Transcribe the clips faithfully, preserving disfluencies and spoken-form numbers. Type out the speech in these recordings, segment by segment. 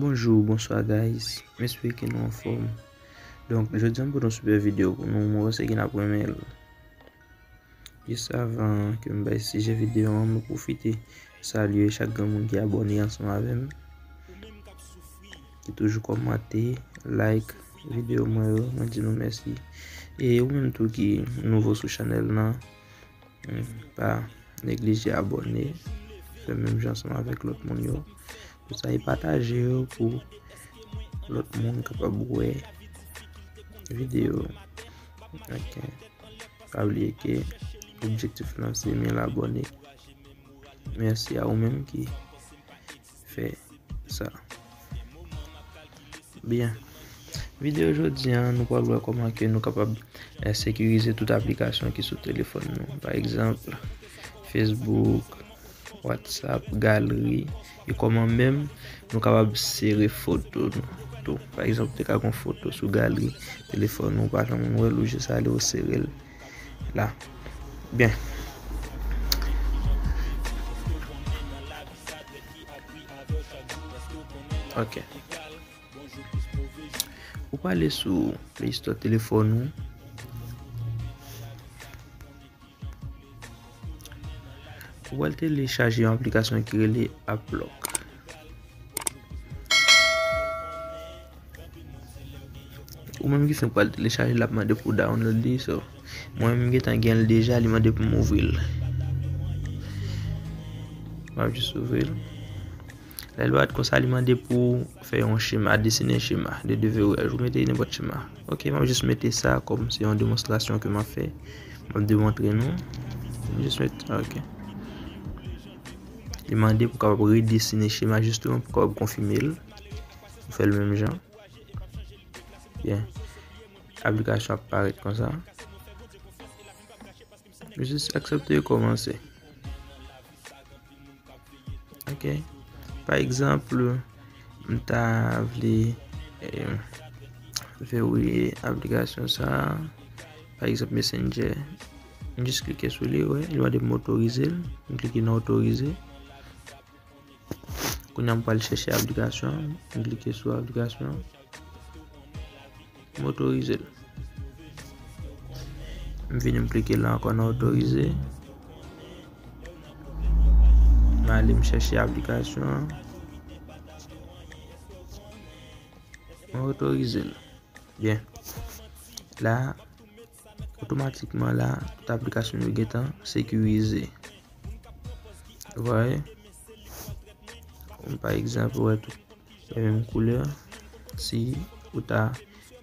Bonjou, bonswa guys. M espere ke nou anfòm. Donk, jodi a m pote yon sipè videyo pou nou, mwen panse ke n ap renmen l. Jis avan ke m bay sijè videyo an, mwen pwofite salye chak grenn moun ki abòne ansanm avè m, ki toujou kòmante, like videyo mwen yo, mwen di nou mèsi. E ou menm tou ki nouvo sou chanèl lan, hmm, pa neglije abòne, fè menm jan ansanm avèk lòt moun yo. Pou sa, e pataje yo pou lòt moun kapab wè videyo. Ok. Pa bliye ke objektif lan se mil abòne. Mèsi a ou menm ki fè sa. Byen. Videyo jodi a, nou pral wè kòman ke nou kapab, eh, sekirize tout aplikasyon ki sou telefòn nou. Pa egzanp, Facebook, WhatsApp, galri, e kòman menm nou kapab sere foto nou tou. Pa egzanp, ou te ka gen yon foto sou galri telefòn ou, ou pa janm wè l, ou jis ale ou sere l la. Byen. Ok. Ou prale sou Play Store telefòn ou. Ou pral telechaje yon aplikasyon ki rele AppLock. Ou menm ki fenk pral telechaje l, l ap mande pou w download li, so, mwen menm m gentan gen l deja, li mande pou m ouvri l. M ap jis ouvri l. Lè l parèt konsa, li mande pou w fè yon chema, desine chema de deveriyaj. Ou mete nenpòt chema. Ok, m ap jis mete sa kòm se yon demonstrasyon ke m ap fè. M ap demontre nou. M jis mete, ok. Li mande pou w kapab redesine chema, jisteman, pou w kapab konfime l. Ou fè l menm jan. Byen. Aplikasyon ap parèt konsa. Jis aksepte e kòmanse. Ok. Pa egzanp, m ta vle, eh, verrouiller aplikasyon sa a. Pa egzanp, Messenger. M jis klike sou li, wè, li mande pou m otorize l. M klike nan otorize. Kounye a m pral chèche aplikasyon an. M klike sou aplikasyon an. M otorize l. M vini m klike la ankò nan otorize. M ale m chèche aplikasyon an. M otorize l. Byen. La, otomatikman la, tout aplikasyon yo gentan sekirize. Ou vwè? Pa egzanp, ou wè tout menm koulè. Si ou ta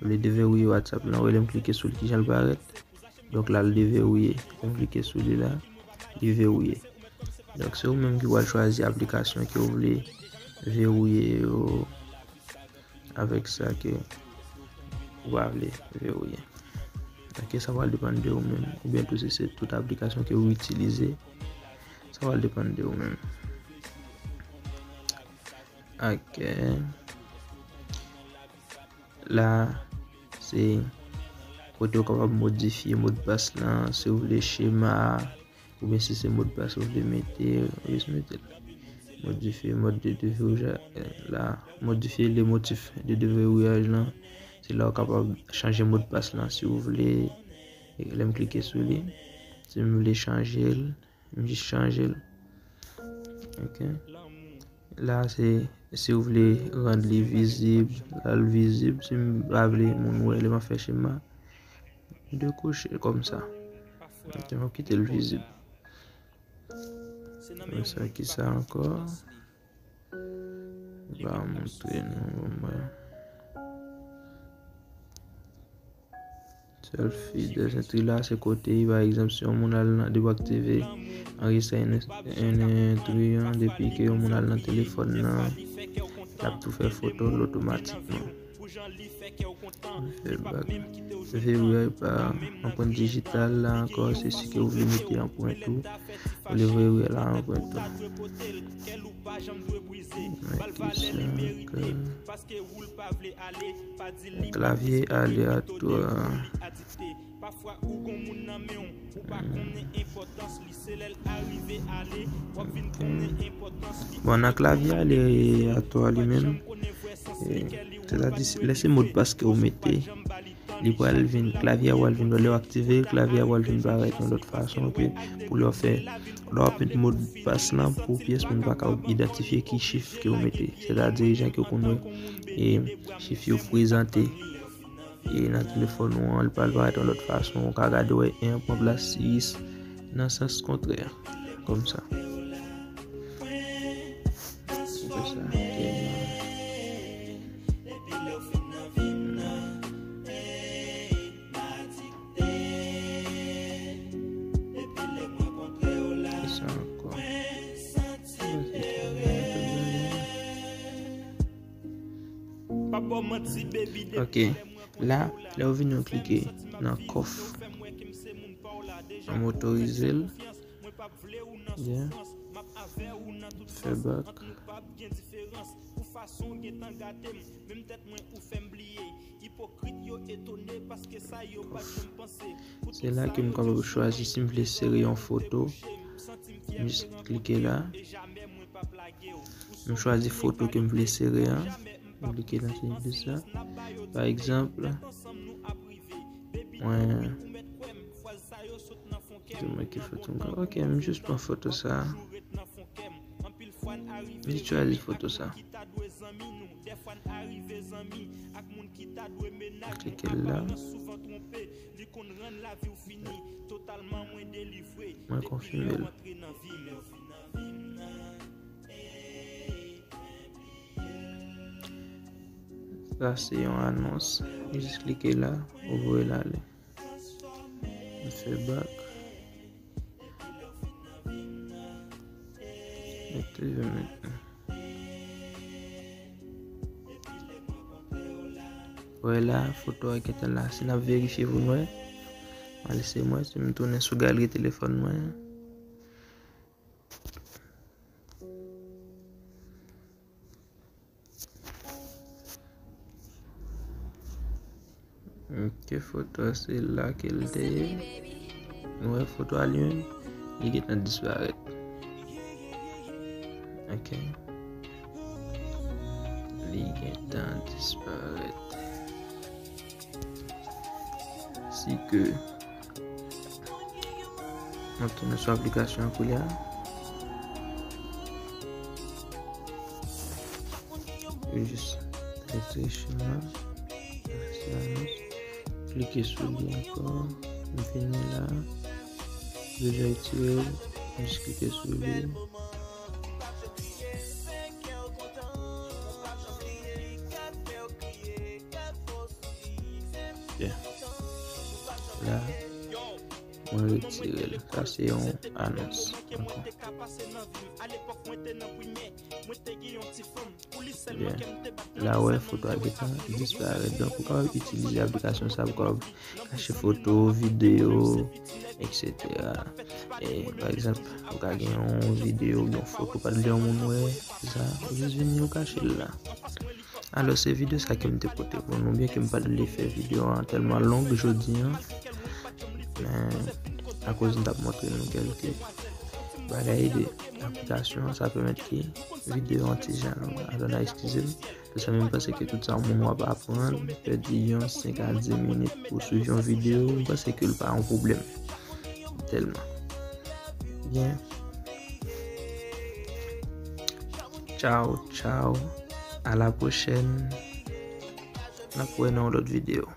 vle deverrouiller WhatsApp lan, ou wè lè m klike sou li, kijan l parèt. Donk la, l deverrouillé. Lè m klike sou li la, li verrouillé. Donk se ou menm ki pral chwazi aplikasyon ke ou vle verrouillé yo avèk sa ke ou pa vle verrouillé. Ok, sa pral depann de ou menm. Oubyen tou si se tout aplikasyon ke ou itilize, sa pral depann de ou menm. Ok. La, se kote ou kapab modifye modpas lan, si ou vle chema a, oubyen si se modpas ou vle mete, ou jis mete l. Modifye mòd de deverrouillage la, modifye le motif de deverrouillage lan. Se la ou kapab chanje modpas lan si ou vle. Lè m klike sou li, si m vle chanje l, m jis chanje l. Ok. La, se si ou vle rann li vizib, la l vizib. Si m pa vle moun wè lè m ap fè chema, de kouche kòm sa. Ok, m ap kite l vizib. Men sa ki sa ankò. M va montre nou, bon, mwen. Selfie, dèz entri la, se kote, pa egzanp, si yon moun al nan, depi w aktive anrejistre en, en entri an, depi ke yon moun al nan telefòn nan, l ap tou fè foto l otomatikman. Fè bak. Verrouillage pa anprent dijital la ankò, se si ke ou vle mete anprent ou, ou vle verrouillé la anprent ou. Mete sa ankò. Klavye aleatwa. Ok. Bon, nan klavye aleatwa li menm, E, sètadi, lè se modpas ke w mete, li pral vin, klavye a pral vin, lè w aktive l, klavye a pral vin parèt yon lòt fason ke pou lè w fè, lè w ap met modpas lan pou pyès moun pa ka idantifye ki chif ke w mete. Sètadi, jan ke w konn wè, e, chif yo prezante, e, nan telefòn ou an, li pral parèt yon lòt fason. Ou ka gade, wè, en pran plas sis nan sans kontrè, kòmsa. Ou fè sa, ok. Ki sa ankò? Ok. La, lè w vini w klike nan kòf. An motorize l. Yeah. Fè bak. Se la ke m kapab chwazi si m vle sere yon foto. M jis klike la. M chwazi foto ke m vle sere an. M klike nan sere sa. Pa egzanp, mwen, di mwen ki foto m ka. Ok, m jis pran foto sa. M jis chwazi foto sa. Klike la. Mwen konfime l. Sa se yon anons. Jis klike la, ou voye l ale. M fè bak. Mete, mete. Wè la, foto a gentan la. Si n ap verifye pou n wè, malisi mwen, si m tounen sou galri telefòn mwen. Ok, foto a se la ke l te ye. Nou wè foto a li menm, li gentan disparèt. Ok. Li gentan disparèt. Si ke M ap tounen sou aplikasyon an koulye a. Yo jis rete chima. Klike sou li ankò. M vini la. Deja retire l. M jis klike sou li. Yeah. La, mwen retire l. Sa se yon anons ankò. Yeah. La, wè, foto a gentan disparèt. Donk, ou kapab itilize aplikasyon sa pou kapab kache foto, videyo, et cetera. E, pa egzanp, ou ka gen yon videyo oubyen yon foto, pa t vle yon moun wè, se sa, ou jis vini, ou kache l la. Alò, se videyo sa ke m te pote pou nou, byen ke m pa t vle fè videyo an tèlman long jodi an, men akoz m t ap montre nou kèlke bagay de aplikasyon, sa pèmèt ke videyo an ti jan long. Alò, n a eskize m. Paske m panse ke tout sa yon moun w ap aprann, pèdi yon senk a dis minit pou swiv yon videyo, m panse ke l pa yon pwoblèm. Tèlman. Byen. Tchaw, tchaw. A la pwochèn. N ap wè nan yon lòt videyo.